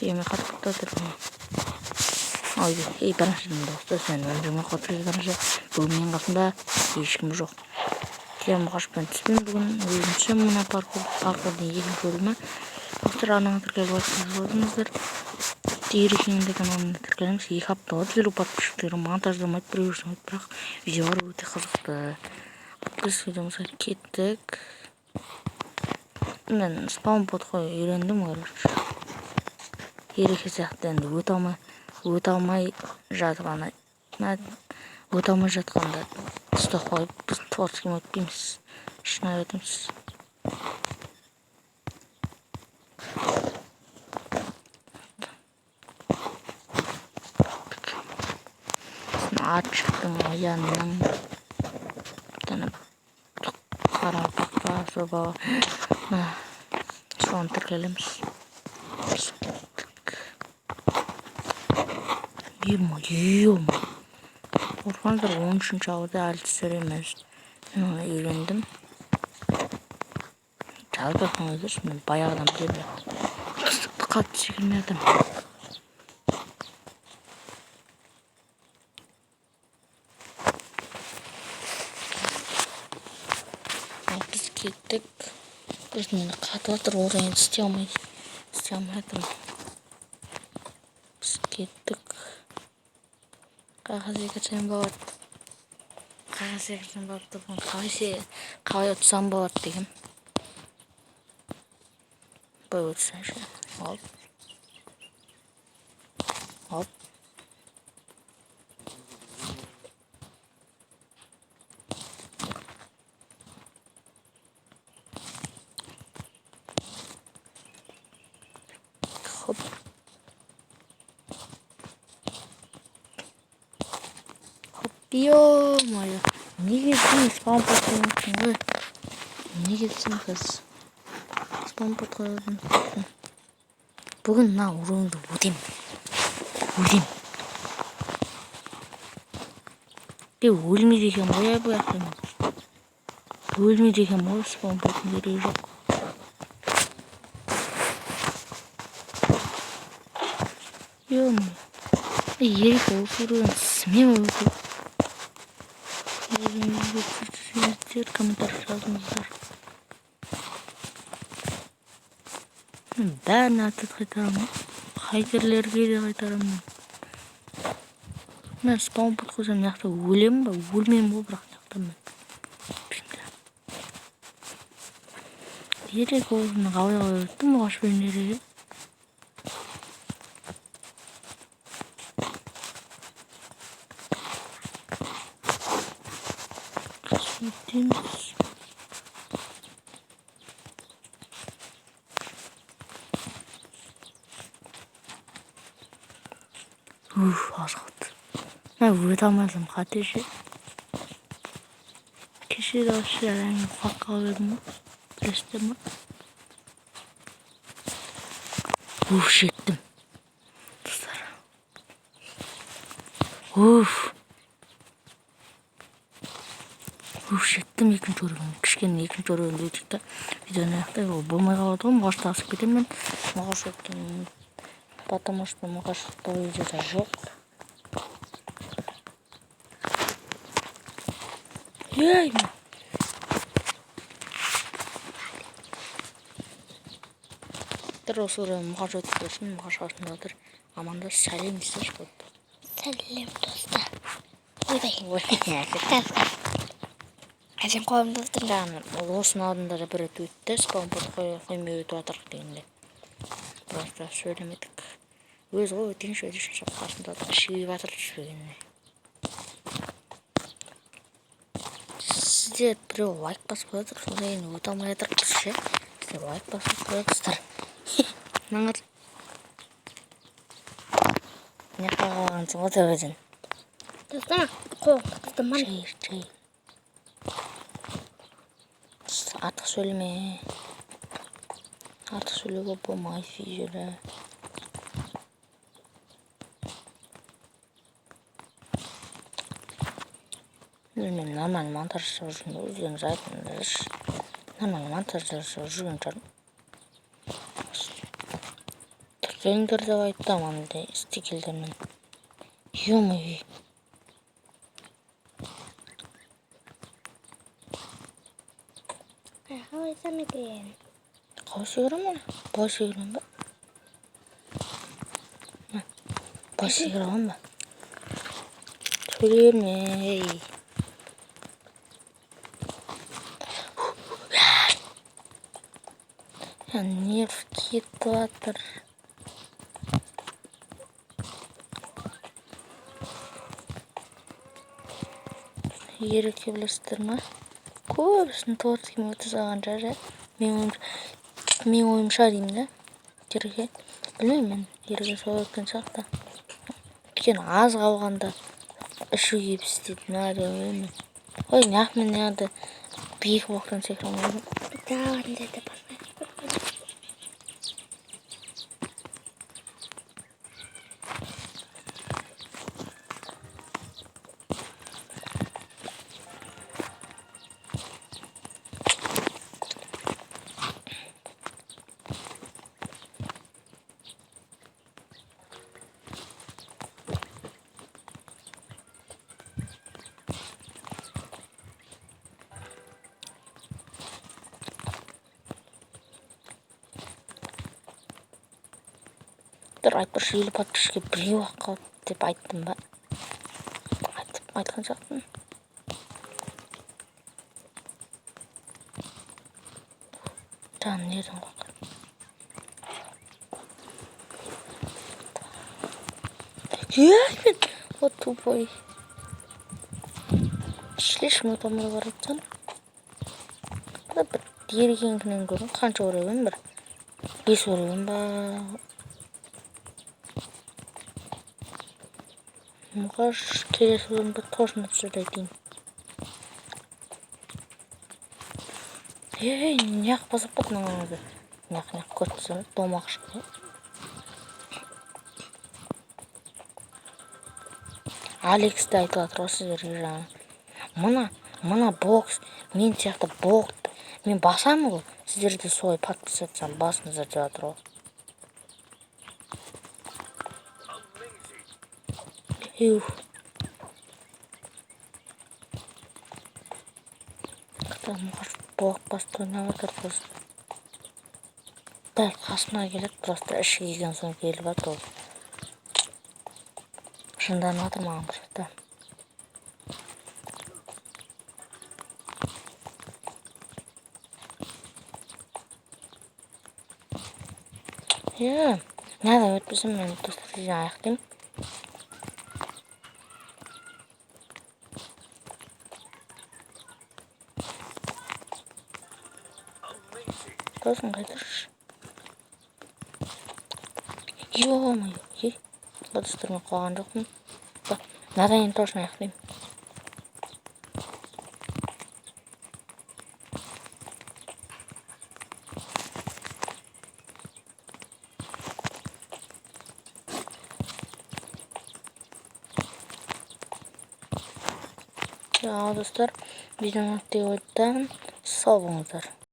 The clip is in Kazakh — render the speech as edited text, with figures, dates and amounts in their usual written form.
Еме қатып кетіп жатыр. Ой, ей, біріншіден, достар, сен өміріңе қатып бірінші. Бүгін менің қасымда ешкім жоқ. Тем Мұқашпен түспеймін бүгін. Өзім түсемін мына паркурдың екінші бөлімі. Достар, арнама тіркеліп лайк басып отырыңыздар. Ерекшенің де каналына тіркеліңіз. 2 апта болды, 50 подписчиктері монтаждамайды, біреу жасамайды, бірақ видеолар өте қызықты. Біз видеомызға кеттік. Мен спаун қой үйрендім, короче. Ереке сияқты енді өте алмай жатып, ана өте алмай жатқанда ұстап қойып, біз творческий өтпейміз, шынайы өтеміз. Ачықтың аяның қарақалпақ па, сол бала, соны тіркелеміз. Ема, ема, қорықпаңыздар, 13-ауырда әлі түсіреміз. Мен оны үйрендім. Жалпы айтқан, мен баяғыдан білемін, бірақ қатты секірмей жатырмын. Ал біз кеттік. Просто мені қатып жатыр, одан енді істей алмай жатырмын. Біз кеттік. Қағаз секірсем болады, қағаз секірсем болады. Бұны қалай ұтсам болады деген. Былай өтсеңші. Хоп, хоп, хоп, хоп. Ё-моё, неге сен спаун қоймапсың ғой? Неге сен қазір спаун қоядың? Бүгін мына уровеньді өтемін, өлемін де. Өлмейді екен ғой, иә. Бұл жақта өлмейді екен ғой, спаун керегі жоқ. Ё-моё, Ерік, осы уровень смело өту. Өзіңізге комментарий жазыңыздар. Мен бәріне ответ қайтарамын, хайтерлерге де қайтарамын. Мен спаун қойсам, мына жақта өлемін ба? Өлмеймін ғой, бірақ мына жақта мен Ерек осыны қалай өттім Мұқашпен Ереке? Өтеміз. Уф, аз қалды. Мен өте алмадым, қате ше. Кеше де осы әрең құлап қалып едім ғой, білесіздер ма? Уф, жеттім, достар. Уф, уф, жеттім екінші уровень. Кішкене екінші уровеньді өтейік та, видеоны аяқтайық. Ол болмай қалады ғой, Мұқашты асып кетемін мен. Мұқаш өткен, потому что Мұқаш бұл видеода жоқ. Ей, тұр, осы уровень Мұқаш өтіп берсін. Мұқаш қасында отыр, амандас, сәлем десеңші болды. Сәлем, достар. Ойбай. Ой. Әзен қолымды отырмын. Жаңағы осының алдында да бір рет өтті, спаун қоймай өтіп жатырық дегенде, просто сөйлемедік. Өзі ғой, өтейінші, өтейінші деп қасында отыр, ішіп жатыр түспегеніне. Сіздер біреу лайк басып жатыр, содан кейін өте алмай жатырмыз ше. Сіздер лайк басып қоясыздар. Мына мына жаққа қалғансың ғой төбеден. Достар, қолымды қыздым. Чай, чай. Артық сөйлеме, артық сөйлеуге болмайды видеода. Мен нормально монтаж жасап жүрмін ғой, өздеріңіз айтыңдаршы, нормально монтаж жасап жүрген шығармын. Түспеңдер деп айтам андай стикерлермен. Ё-моё. Қалай айтсам екен? Қалай секіремін оны? Былай секіремін ба? Мә, былай секіре аламын ба? Сөйлей берме, ей. Я нерв кетіп жатыр. Ереке білесіздер ма? Көбісін творческий өте салған шығар, иә? Менің ойымша деймін да. Ереке. Білмеймін мен. Ереке солай өткен сияқты. Өйткені аз қалғанда ішуге істейді ма деп ойлаймын. Ой, неғып мен неғып биік блоктан секіре алмадым. Тағы да басқа. Тұр, айтпақшы, 50 подписчикке біреу-ақ қалды деп айттым ба? Айтқан жоқпын. Жаңа неден қорқады? Ей, мен вот тупой. Слишком өте алмай бара жатсам. Бір ерекеңкінен гөрі қанша уровень бір? 5 уровень ба? Мұқаш келесі бөлімде точно түсірді айтайын. Ей, неғып басып қалды мынаның өзі? Неғып көріп тұрсың, домақ шықты. Алекс те айтып жатыр ғой сіздерге жаңа. Мына бокс, мен сияқты бокты мен басамын ғой, сіздер де солай подписаться басыңыздар деп жатыр ғой. Юх. Блок басты ойнап жатыр просто. Дәл қасына келеді, просто іші киген соң келіп жатыр ол. Жынданып жатыр маған просто. Е, мынадан өтпесем мен достар сізден аяқтаймын. Тосын қайтаршы. Ё-моё, ей, достар, мен құлаған жоқпын. Мынадан енді точно аяқтаймын. Ал достар, видеоны деп айтамын. Сау болыңыздар.